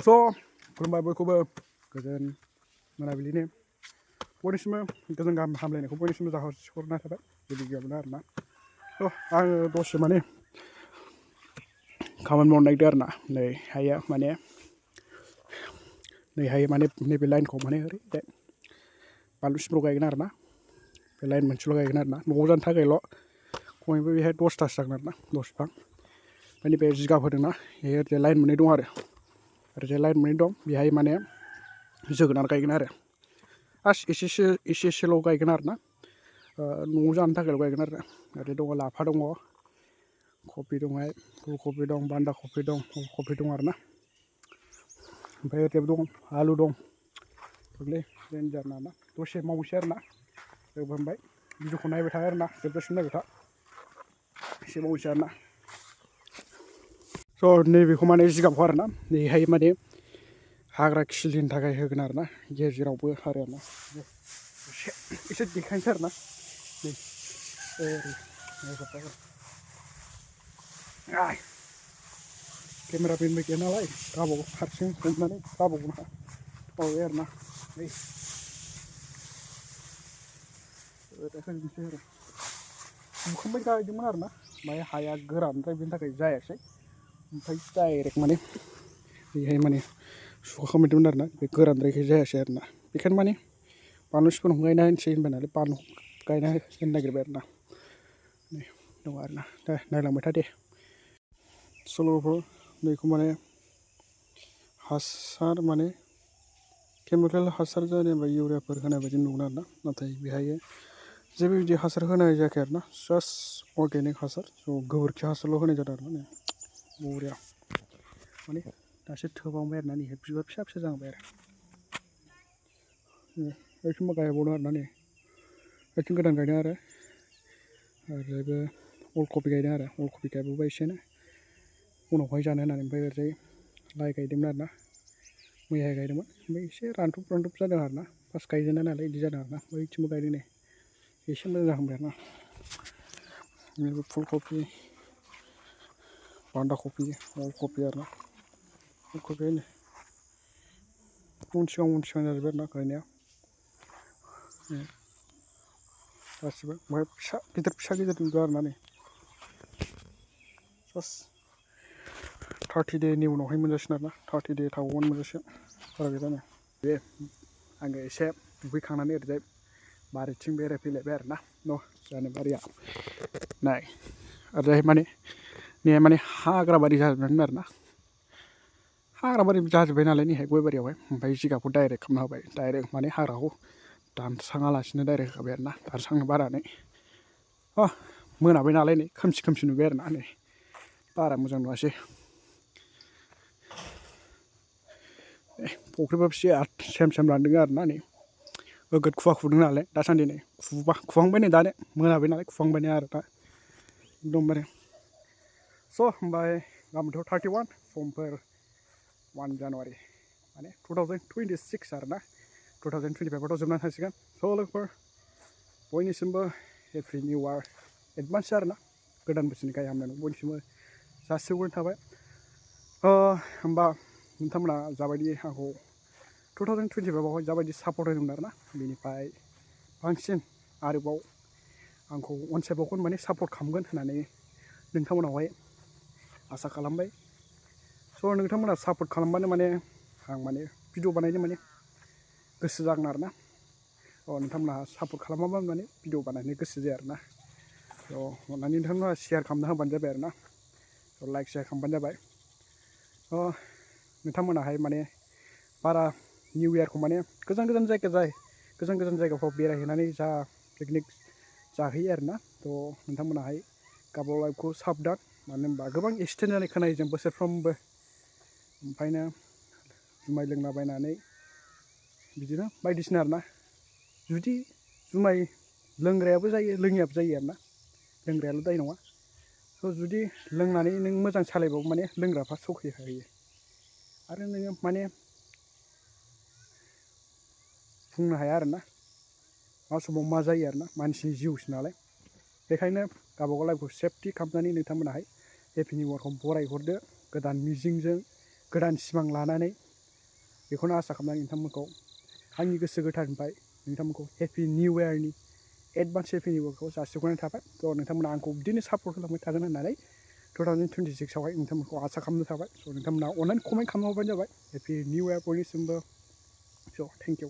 So खुलुमबाय बयखौबो गोजोन मोनाबिलिनि बयनिसिमबो गोजोन गाहाम हामलायनायखौ बयनिसिमबो जासिहरनाय थाबाय गिबि गिबियावनो आरोना आङो दसे माने खामानि मावनो नागिरदों आरोना नैहायो माने नैबे लाइनखौ माने ओरैजाय बानलु सिब्र गायगोन आरोना बे लाइन मोनसेल' गायगोन आरोना न'आव जानो थाखायल' खमैबो बेहाय 10थासो जागोन आरोना 10 बिफां माने बे जिगाब होदोंना ओरैजाय लाइन मोननै दं आरो ओरैजाय लाइन मोननै दं बेहाय माने जोगोनार गायगोन आरो एसेल' गायगोन आरोना न'आव जानो थाखायल' गायगोन आरो ओरै दङ लाफा दङ कफि दंहाय फुलकफि दं बान्दा कफि दं कफि दं आरोना ओमफ्राय ओरैबो दं आलु दं गोरलै देन्जार ना दसे मावनोसै आरोना जोबहांबाय भिडिअखौ नायबाय था आरोना जोबजासिम नायबाय था एसे मावनोसै आरोना स' नैबेखौ माने जिगाबखौ आरोना नैहाय माने हाग्रा खिलिनो थाखाय होगोन आरोना गेजेरावबो आरोना एसे देखायनोसै आरोना नै केमेरा बेनबो गैया नालाय गावबागाव हारसिं हमनानै गावबागाव माबाबाय आरोना होनोसै आरो बुखांबाय गायदोंमोन आरोना ओमफ्राय हाया गोरानद्राय बेनि थाखाय जायासै ओमफ्राय डाइरेक्ट माने बेहाय माने सुखांबायदोंमोन आरोना बे गोरानद्रायखाय जायासै आरोना बेखायनो माने बानलु सिब्रखौ गायना होनोसै होनबाय नालाय बानलु गायना होनो नागिरबाय आरोना दङ आरोना दे नायलांबाय था दे सल'खौ नैखौ माने हासार माने केमिकेल हासार जेनेबा इउरियाफोर होनाय बायदि नुगोन आरोना नाथाय बेहाय जेबो बिदि हासार होनाय जायाखै आरोना जास्ट अर्गेनिक हासार गोबोरखि हासारल' होनाय जादों आरोना बरिया माने दासो थोबांबाय आरोना नै बिबार फिसा फिसा जाहांबाय आरो ओइथिंबो गायबावदों आरोना नै ओइथिं गोदान गायदों आरो ओरैबो अलकफि गायदों आरो अलकफि गायबावबाय एसेनो उनावहाय जानो होननानै ओमफ्राय ओरैजाय लाइ गायदोंमोन आरोना मैयाहाय गायदोंमोन ओमफ्राय एसे रानथब जादों आरोना फार्स्ट गायजेननाय नालाय बिदि जादों आरोना ओइथिंबो गायदों नै एसे मोजां जाहांबाय आरोना नैबे फुलकफि बान्दा कफि अलकफि आरोना अलकफि नै उन सिगां जाजोब्बाय आरोना गायनाया गासिबो ओमफ्राय फिसा गिदिर नुदों आरोना नै जास्ट 30 डेनि उनावहाय मोनजासिगोन आरोना 30 डे थाबावगोन मोनजासिगोन बारा गैला नै बे आङो एसे दुगैखांनानै ओरैजाय बारिथिं बेरायफैलायबाय आरोना जानो बारिया नाय ओरैजाय माने हाग्राबारि जाजोबनानै आरोना हाग्राबारि जाजोब्बाय नालाय नैहाय गय बारियावहाय ओमफ्राय जिगाबखौ डाइरेक्ट खालामना होबाय डाइरेक्ट माने हाग्राखौ दानस्राङालासिनो डाइरेक्ट होखाबाय आरोना दानस्रांनो बारानै मोनाबाय नालाय नै खोमसि नुबाय आरोना नै बारा मोजां नुवासै फुख्रिबो बिराद सेम रानदों आरोना नै नोगोद खुवा खुदों नालाय दासान्दि नै खुहांबाय नै दानो मोनाबाय नालाय खुहांबाय नै आरोना एकदमबारे स' ओमफ्राय गाबोनथ' 31 समफोर 1 जानुवारि माने 2026 आरोना 2025आथ' जोबनानै थांसिगोन स' लोगोफोर बयनिसिमबो हेपि निउ इयार एडभान्स आरोना गोदान बोसोरनि गाहाम हामलायनायखौ बयनिसिमबो जासिहरनाय थाबाय होमबा नोंथांमोना जाबायदि आंखौ 2025आवहाय जाबायदि सापर्ट होदोंमोन आरोना बेनिफ्राय बांसिन आरोबाव आंखौ अनसायबावगोन माने सापर्ट खालामगोन होननानै नोंथांमोनावहाय आसा खालामबाय स' नोंथांमोना सापर्ट खालामबानो माने आं माने भिडिअ बानायनो माने गोसो जागोन आरोना नोंथांमोना सापर्ट खालामाबा माने भिडिअ बानायनो गोसो जाया आरोना अननानै नोंथांमोना शेयार खालामना होबानो जाबाय आरोना लाइक शेयार खालामबानो जाबाय नोंथांमोनाहाय माने बारा निउ इयारखौ माने गोजान जायगाफ्राव बेरायहैनानै पिकनिक जाहैयो आरोना नोंथांमोनाहाय गावबा लाइफखौ साबधान मानो होनबा गोबां एक्सिडेन्ट जानाय खोनायो जों बोसोरफ्रोमबो ओमफ्रायनो जुमाय लोंलाबायनानै बिदिनो बायदिसिना आरोना जुदि जुमाय लोंग्रायाबो जायो लोङियाबो जायो आरोना लोंग्रायाल' दाय नङा जुदि लोंनानै नों मोजां सालायबाबो माने लोंग्राफ्रा सौखिखायो आरो नोङो माने बुंनो हाया आरोना मा समाव मा जायो आरोना मानसिनि जिउसो नालाय बेखायनो गावबागाव लाइफखौ सेफटि खालामनानै नोंथांमोनाहाय हेपि निउ इयारखौ बरायहरदो गोदान मिजिंजों गोदान सिमां लानानै बेखौनो आसा खालामनानै नोंथांमोनखौ आंनि गोसो गोथारनिफ्राय नोंथांमोनखौ हेपि निउ इयारनि एडभान्स हेपि निउ इयारखौ जासिहरनाय थाबाय। स' नोंथांमोना आंखौ बिदिनो सापर्ट होलांबाय थागोन होननानै 2026आवहाय नोंथांमोनखौ आसा खालामनो थाबाय। स' नोंथांमोना अननानै कमेन्ट खालामहरबानो जाबाय हेपि निउ इयार बयनिसिमबो। स' थेंक इउ।